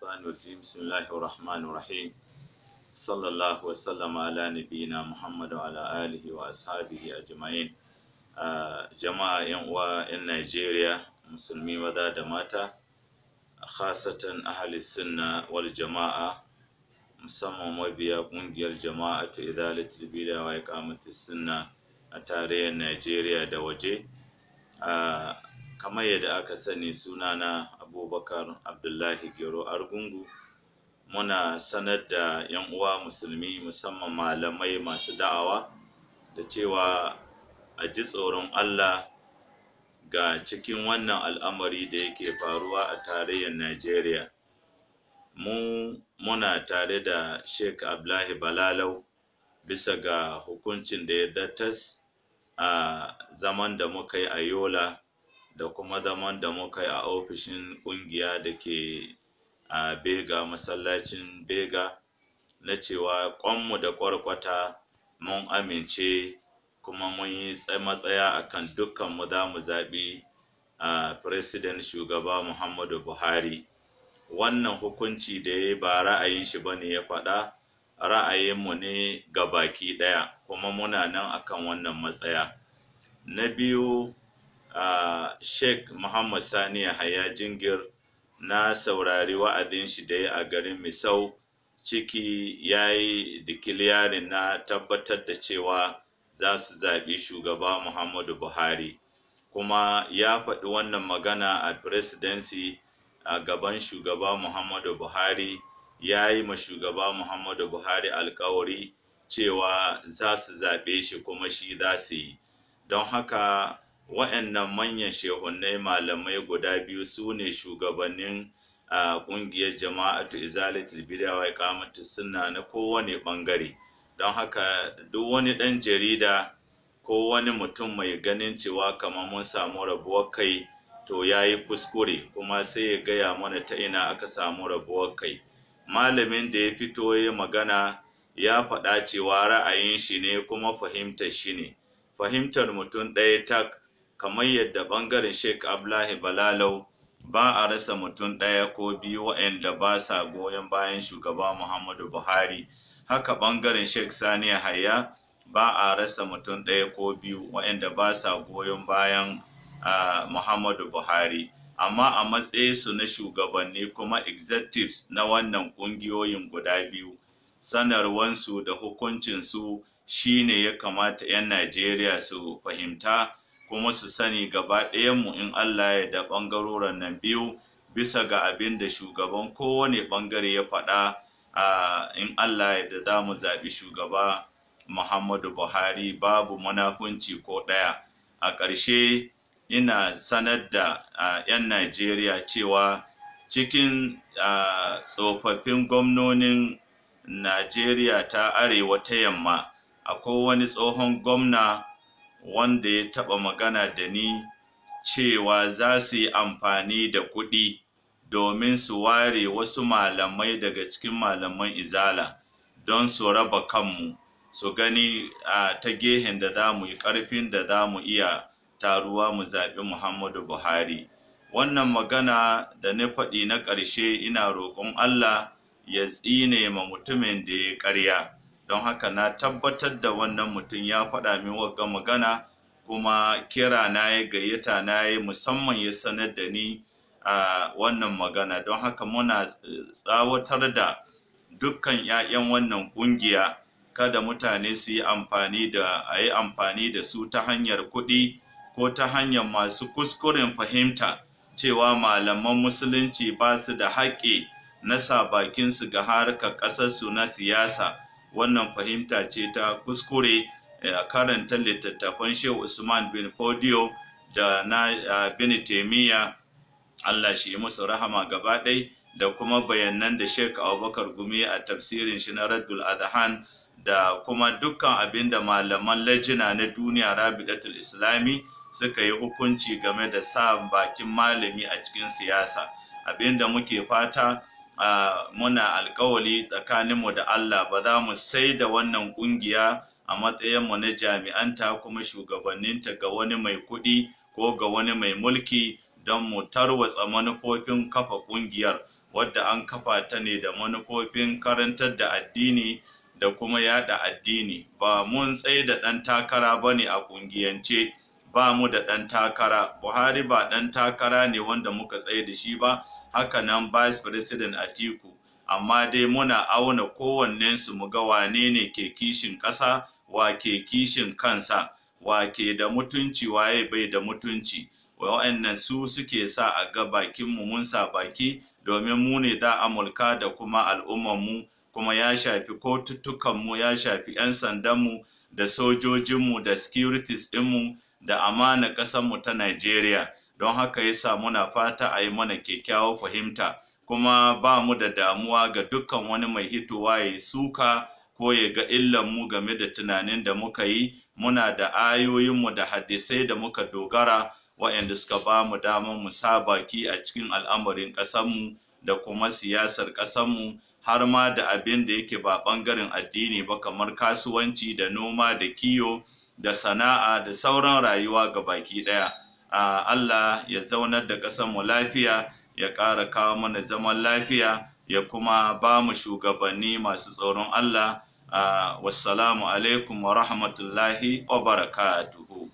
الشيطان الرجيم. بسم الله الرحمن الرحيم. صلى الله وسلم على نبينا محمد وعلى آله وأصحابه أجمعين. Jama'a 'yan uwa 'yan Najeriya, musulmi maza da mata, khasatan ahli sunna wal jama'a, musamman mabiya ƙungiyar Jama'atu Izalatul Bid'a wa Iqamatus Sunna a tarayyar Najeriya da waje. Kamar yadda aka sani, sunana Abubakar Abdullahi Gero Argungu. Muna sanar da 'yan uwa musulmi, musamman malamai masu da'awa, da cewa a ji tsoron Allah ga cikin wannan al'amari da yake faruwa a tarayyar Najeriya. Mu muna tare da Sheikh Abdullahi Balalau bisa ga hukuncin da ya zartas a zaman da muka yi a Yola da kuma zaman da muka yi a ofishin ƙungiya da ke a Bega, masallacin Bega, na cewa ƙwanmu da ƙwarƙwata mun amince kuma mun yi matsaya akan dukkanmu za mu zaɓi a President shugaba Muhammadu Buhari. Wannan hukunci da ya yi ba ra'ayin shi bane ya faɗa, ra'ayinmu ne ga baki ɗaya, kuma muna nan akan wannan matsaya. Na biyu, Sheikh Muhammad Sani Yahaya Jingir, na saurari wa'azin shi da ya a garin Misau, ciki ya yi declaring na tabbatar da cewa za su zaɓi shugaba Muhammadu Buhari, kuma ya faɗi wannan magana a presidency a gaban shugaba Muhammadu Buhari. Ya yi ma shugaba Muhammadu Buhari alkawari cewa za su zaɓe shi kuma shi za su yi. Don haka wa'annan manyan shehunnai malamai guda biyu su ne shugabannin a ƙungiyar Jama'atu Izalatul Bid'a wa Iqamatus Sunna na kowane ɓangare. Don haka duk wani ɗan jarida ko wani mutum mai ganin cewa kamar mun samu rabuwar kai, to ya yi kuskure, kuma sai ya gaya mana ta ina aka samu rabuwar kai. Malamin da ya fito ya magana ya faɗa cewa ra'ayin shi ne kuma fahimtar shi ne, fahimtar mutum ɗaya tak. Kamar yadda ɓangaren Sheikh Abdullahi Balalau ba a rasa mutum ɗaya ko biyu waɗanda ba sa goyon bayan shugaba Muhammadu Buhari, haka ɓangaren Sheikh Sani Yahaya ba a rasa mutum ɗaya ko biyu waɗanda ba sa goyon bayan Muhammadu Buhari. Amma a matsayinsu na shugabanni kuma executives na wannan ƙungiyoyin guda biyu, sanarwansu da hukuncinsu shine ya kamata 'yan Najeriya su fahimta kuma su sani. Gaba ɗayanmu, in Allah ya da, ɓangarorin nan biyu, bisa ga abin da shugaban kowane ɓangare ya faɗa, in Allah ya da za mu zaɓi shugaba Muhammadu Buhari, babu munafunci ko ɗaya. A ƙarshe, ina sanar da 'yan Najeriya cewa cikin tsofaffin gwamnonin Najeriya ta arewa ta yamma, akwai wani tsohon gwamna wanda ya taɓa magana da ni cewa za su yi amfani da kuɗi domin su ware wasu malamai daga cikin malaman Izala don su raba kanmu, su gani a ta gehen da za mu yi ƙarfin da za mu iya taruwa mu zaɓi Muhammadu Buhari. Wannan magana da na faɗi na ƙarshe, ina roƙon Allah ya tsine ma mutumin da ya ƙarya. Don haka na tabbatar da wannan mutum ya faɗa min wagga magana, kuma kira na ya gayyata na yi musamman ya sanar da ni a wannan magana. Don haka muna tsawatar da dukkan 'ya'yan wannan ƙungiya, kada mutane su yi amfani da a yi amfani da su ta hanyar kuɗi ko ta hanyar masu kuskuren fahimta cewa malaman musulunci ba su da haƙƙi na sa bakinsu ga harkar ƙasarsu na siyasa. Wannan fahimta ce ta kuskure. Karanta littattafan Shehu Usman bin Fodio da na bin Taimiyya, Allah shi yi musu rahama gaba ɗai, da kuma bayanan da Sheikh Abubakar Gumi a tafsirin shi na Raddul Adhan, da kuma dukkan abin da malaman lajina na duniya, Rabidatul Islami, suka yi hukunci game da sa bakin malami a cikin siyasa. Abin da muke fata, muna alkawali tsakaninmu da Allah, ba za mu sai da wannan kungiya a matsayinmu na jami'anta kuma shugabanninta ga wani mai kuɗi ko ga wani mai mulki don mu tarwatsa manufofin kafa kungiyar. wadda an kafa ta ne da manufofin karantar da addini da kuma yada addini. Ba mun tsaye da ɗan takara ba ne a ƙungiyance, ba mu da ɗan takara. Buhari ba ɗan takara ne wanda muka tsaye da shi ba, haka nan Vice President Atiku. Amma dai muna auna kowannensu mu ga wane ne ke kishin ƙasa, wa ke kishin kansa, wa ke da mutunci, waye bai da mutunci. Wa'annan su suke sa a ga bakinmu mun sa baki, domin mu ne za a mulka da kuma al'ummarmu, kuma ya shafi kotuttukanmu, ya shafi 'yan sandanmu da sojojinmu da securities ɗinmu da amana ƙasarmu ta Najeriya. Don haka yasa muna fata a yi mana kyakkyawar fahimta, kuma ba mu da damuwa ga dukkan wani mai hitowa ya suka ko ya ga illanmu game da tunanin da muka yi. Muna da ayoyinmu da hadisai da muka dogara, waɗanda suka ba mu damar mu sa baki a cikin al'amarin ƙasarmu da kuma siyasar ƙasarmu, har ma da abin da yake ba ɓangaren addini ba, kamar kasuwanci da noma da kiyo da sana'a da sauran rayuwa ga baki ɗaya. Allah ya zaunar da ƙasarmu lafiya, ya ƙara kawo mana zaman lafiya, ya kuma ba mu shugabanni masu tsoron Allah. Wassalamu alaikum wa rahmatullahi wa barakatuhu.